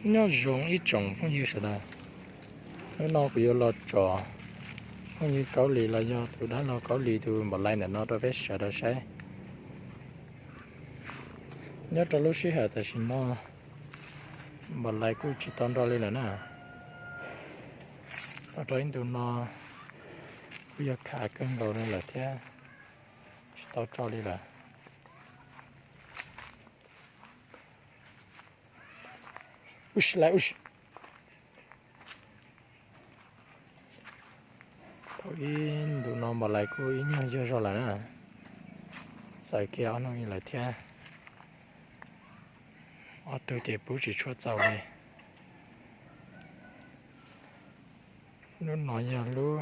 Nyob zoo ib tsoom phooj ywg sawv daws, hnub no kuv yuav los tso phooj ywg Kaub Lis los yog tus dab laug Kaub Lis tus npaum lais ntawm no rau peb sawv daws saib. Nyob rau lub sij hawm tam sim no npaum lais kuj tsis tau nro li lawm na. Tau rau ib ntus no kuj yog khav kawg nkaus li lawm thiab, tsis tau tso li lawm. Tau ib ntus no npaum lais kuj ib nyuag yuag zog lawm na. Txawm kiag ob hnub lawm thiab, ob tug ces pub tsis tshua txaus li. Lub no yog lub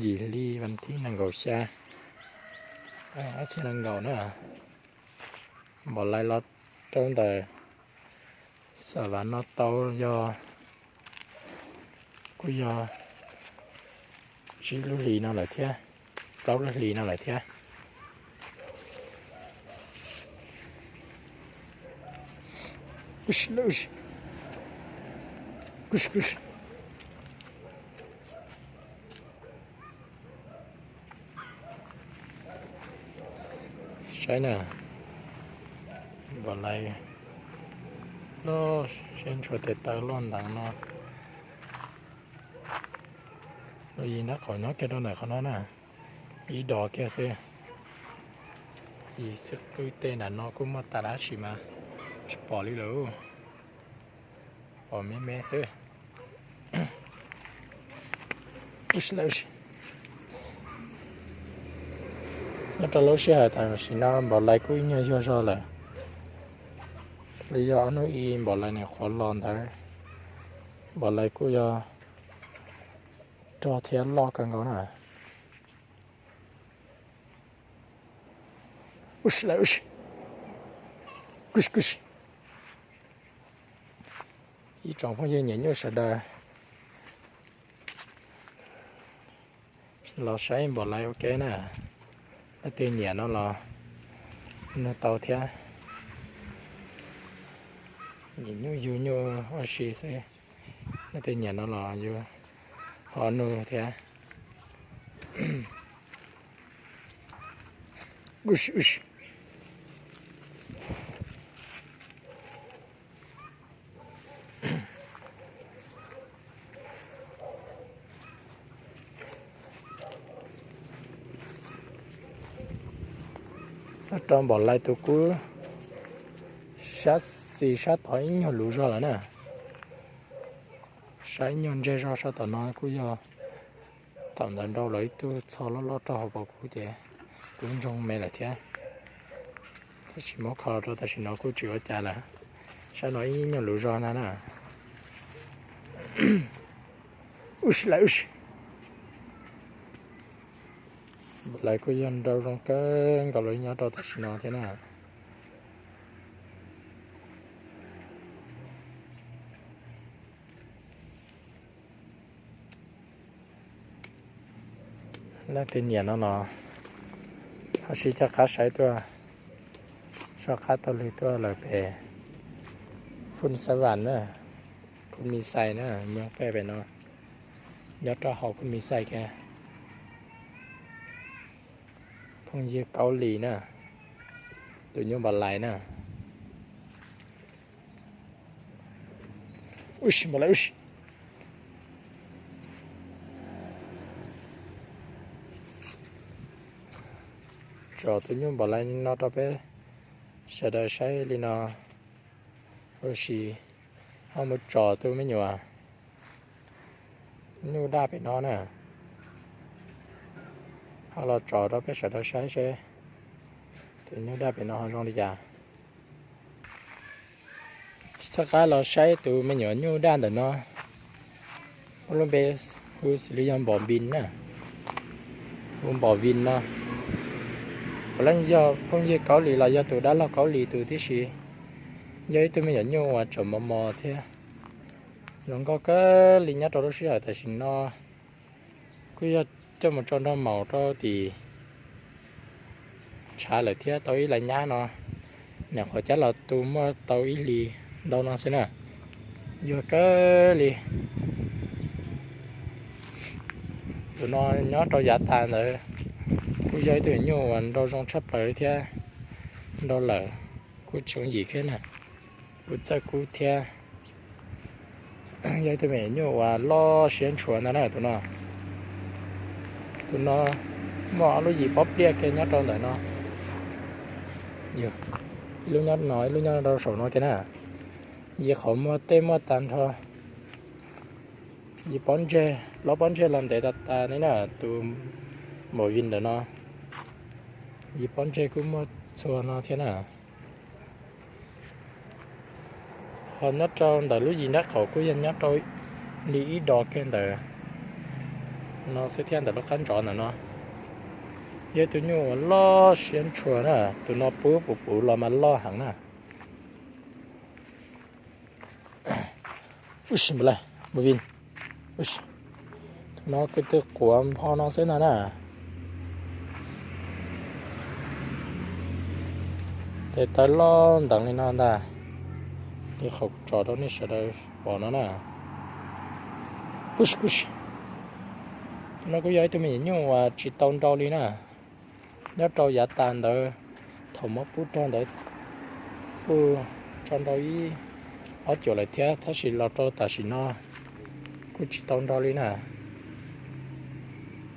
yim hli vas thib nees nkaum xya, ob txhiab nees nkaum na. Npaum lais los rau ntawm Xam Vas no tau yog, kuj yog tsib lub hlis no lawm thiab, plaub lub hlis no lawm thiab. Saib na, npaum lais loj seb ntshua tes taw loj nteev no. Los yim nrab qaum nyob kiag rau ntawm qhov no na, ib dos kiag xwb. Yim xwb qw tej nram no kuj muaj tas dab tsi mas tsis pom li lawm, pom me me xwb. Nyob rau lub sij hawm tam sim no npaum lais kuj ib nyuag yuag zog lawm, li yog ob hnub ib npaum lais nws qhuav los ntawd, npaum lais kuj yog rog thiab loj kawg nkaus na. Ib tsoom phooj ywg nyiam nyuj sawv daws los saib npaum lais ua ke na. Leej twg nyiam no los nug tau thiab. Nyiam nyuj yug nyuj ua si xwb, leej twg nyiam no los yug ho nug thiab. Nyob rau npaum lais tus kub sab xis sab tod ib nyuag luv zog lawm na. Sab ib nyuag ntseg zog sab tom no kuj yog thaum ntawd nrau lawv ib tug txho loj loj rau hauv paus kub ces kub ntsoog me lawm thiab. Tab sis muab kho rau tam sim no kuj tsis ua cas lawm. Sab no ib nyuag luv zog ntag na. Lawv kuj yog nrau zoo kawg nkaus li nyob rau tam sim no thiab na. Leej twg nyiam no los ho sib coj qab saib tuaj, soj qab taug lw tuaj lawm pem Phun Xab Vam na, Phun Mis Xais na, nyob pem pem no, nyob rau hauv Phun Mis Xais kiag. Phooj ywg Kaub Lis na, tus nyuj npam lais na. Tso tus nyuj npam lais no rau peb sawv daws saib li no, ua si ho mus tso tus me nyuam nyuj daj pem no na. Ho los tso rau peb sawv daws saib seb tus nyuj daj pem no ho zoo li cas. Txhawb qab los saib tus me nyuam nyuj daj ntawm no, ua lub npe hu xws li yog Npom Npis na, hu Npom Npis no. Puav leej yog phooj ywg Kaub Lis los yog tus dab laug Kaub Lis tus tib si, yog ib tug me nyuam nyuj uas tseem mos mos thiab. Zoo nkauj kawg li nyob rau lub sij hawm tam sim no kuj yog coj mus tso nrog maum rau tim tshav lawm thiab tau ib lais nyab no. Nyuam qhuav cab los tu muaj tau ib hlis Ntau no xwb na, yuag kawg li. Tus no nyob rau yav tas ntawd, kuj yog ib tug nyuj uas nrau zoo tshaj plaws li thiab, nrau lawm kuj tsis yooj yim thiab na, kuj txawj kub thiab. Yog ib tug me nyuam nyuj uas loj siab ntshua ntag na tus no. Tus no muaj ob lub yim pob pliaj kiag nyob rau ntawm no, ib lub nyob no ib lub nyob rau saum no kiag na. Yim qhov muag tej muaj tag nrho. Yim pob ntseg, lub pob ntseg los ntev tas tas li na, tus npam vim ntawm no. Yim pob ntseg kuj muaj txhua no thiab na. Ho nyob rau ntawm lub yim nraub qaum kuj yog nyob rau li ib dos kiag ntawm no xwb thiab, ntawm lub qab ntsov ntawm no. Yog tus nyuj uas loj siab ntshua na, tus no pub puv puv los mas loj heev na. Ub si, npam vim, tus no ko tw quav npho no xwb no na. Tes taw loj nteev li no ntag, li qhov tsom rau nej sawv daws pom no na. Ub si, ub si, tus no kuj yog ib tug me nyuam nyuj uas tsis tau nrau li na. Nyob rau yav tas ntawd, thaum muab pub rog ntawd kuj tso nrau ib ob cuam lawm thiab, tab sis los rau tam sim no kuj tsis tau nrau li na.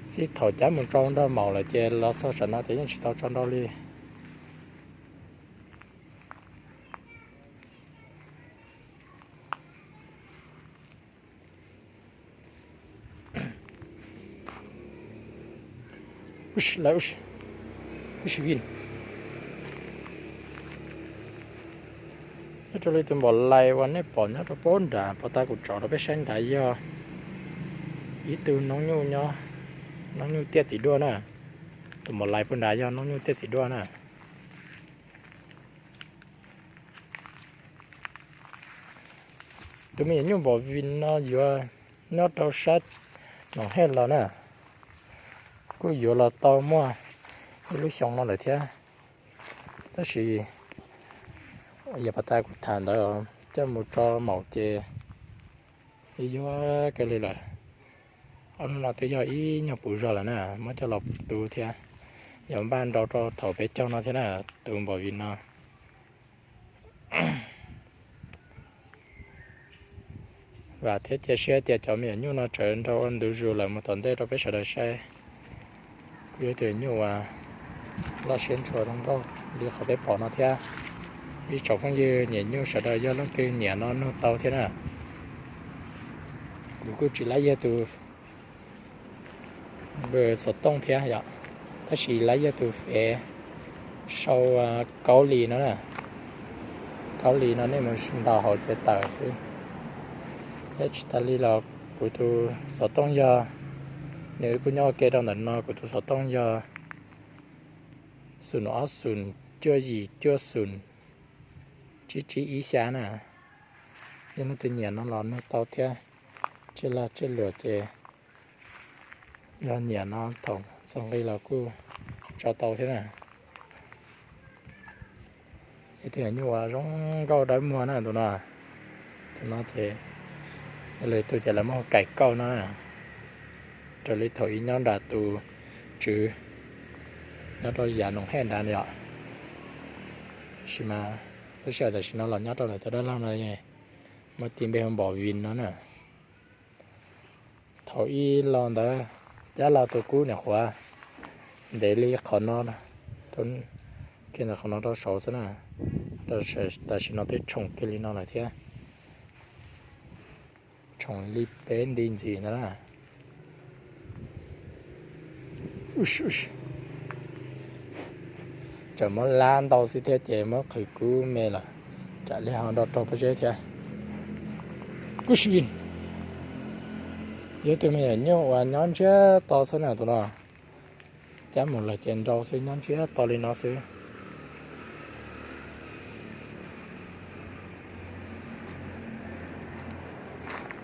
Txij thaum cab mus tso nrog maum lawm ces los txog tsam no ces yeej tsis tau tso nrau li. Ub si, ub si, vim nyob rau li tus npam lais uas nej pom nyob rau pem nrad, pov tas kuv tsom rau peb saib nrad yog ib tug noob nyuj, noob nyuj tiaj txiv duaj na. Tus npam lais pem nrad yog noob nyuj tiaj txiv duaj na. Tus me nyuam nyuj npam vim no yuav nyob rau sab Noom Hej los na, kuj yuav los tau muaj ib lub xyoo no lawm thiab. Tab sis yog pov tas kuv tham ntawd coj mus tso maum ces yuav kawg li lawm. Ob hnub no twb yog ib nyuag puv zog lawm na, muab coj los tu thiab. Yog npaj nrau rau thaum peb caug no thiab na, tus npam vim no. Vam thiab cia siab tias cov me nyuam nyuj no tseem nrau ua ntu zus lawm mus tom ntej rau peb sawv daws saib. Kuj yog tus nyuj uas loj siab ntshua zoo nkauj li qhov peb pom no thiab. Ib tsoom phooj ywg niam nyuj sawv daws yog leej twg nyiam no nug tau thiab na. Kuv kuj tsis laib yog tus xov tooj thiab yom, tab sis laib yog tus fev sau Kaub Lis no na. Kaub Lis no nej mus ntaus hauv ces tawm xwb. Thiab tsis tas li los kuv tus xov tooj yog, nws kuj nyob ua ke rau ntawm no, kuv tus xov tooj yog xus ob xus cuaj yim cuaj xus tsib tsib ib xya na. Yog leej twg nyiam no los nug tau thiab. Tsij lag tsij luam ces yog nyiam no thaum txog nqi los kuj tso tau thiab na. Ib tug nyuj uas zoo nkauj dawb muag na tus no. Tus no ces lwm tus ces lawv muab hu Kaim Kauj no na. Raws li thaum ub nyob nram tus tswv nyob rau yav Noom Hej nrad yom. Tab sis mas lub sij hawm tam sim no los nyob rau ntawm cov dab laug no, muaj tis npe hu Npom Vin no na. Thaum ub los ntawd, cab los tus kub nyuam qhuav ntev li qhov no, kiag ntawm qhov no rau saud xwb na. Tam sim no twb tshoom kiag li no lawm thiab, tshoom li peb nti ntxiv ntawd na. Tseem muab lab ntau xwb thiab ces muab qhwv kub me lawm, tsam li ho nrog raug pob zeb thiab. Kuj si, yog tus me nyuam nyuj uas nyob ntsiag to xwb na tus no, cab mus lawm ces nrau xwb, nyob ntsiag to li no xwb.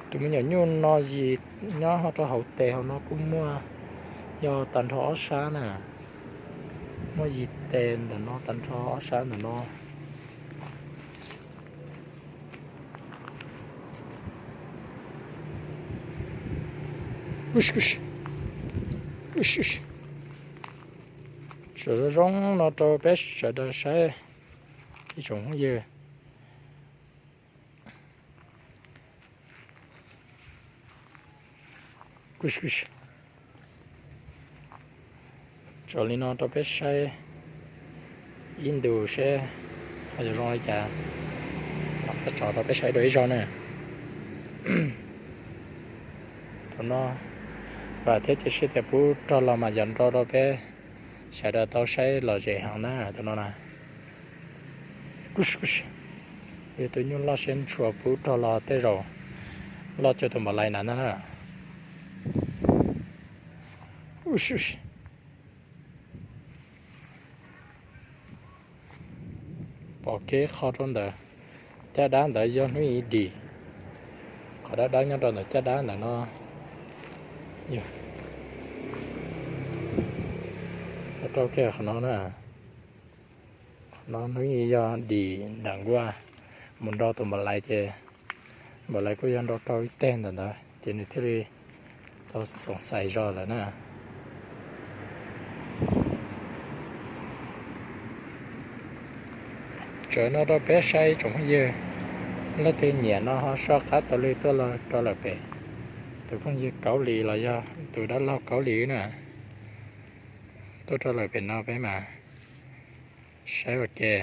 Tus me nyuam nyuj no yim nyob rau hauv tes hauv no kuj muaj, yog tag nrho ob sab na, muaj yim tes ntawm no tag nrho ob sab ntawm no. Kuj, kuj, kuj, tso zoo zoo no rau peb sawv daws saib ib tsoom phooj ywg. Kuj, kuj, tso li no rau peb saib ib ntus seb ho yuav zoo li cas, los tso rau peb saib dua ib zaug na. Thaum no vam thiab cia siab tias pub rog los mas yog nrau rau peb sawv daws tau saib lom zem heev na tus no na. Kuj, kuj, yog tus nyuj loj siab ntshua pub rog los tej zaum loj cuag tus npam lais na na. Pom kev qho rau ntawm caj dab ntawd yog hnub ib dim. Qhov dawb dawb nyob rau ntawm caj dab ntawm no yog rau kiag qhov no na. Qhov no hnub ib yog dim nram nkuaj mus nrau tus npam lais ces npam lais kuj yog nrau rau ib teg ntawm ntawd ces nws thiaj li tau xoom xais zog lawm na. Tso no rau peb saib tsoom phooj ywg, leej twg nyiam no ho soj qab taug lw tuaj los rau lawm pem. Tus phooj ywg Kaub Lis los yog tus dab laug Kaub Lis na, tuaj rau lawm pem no peb mas saib ua ke.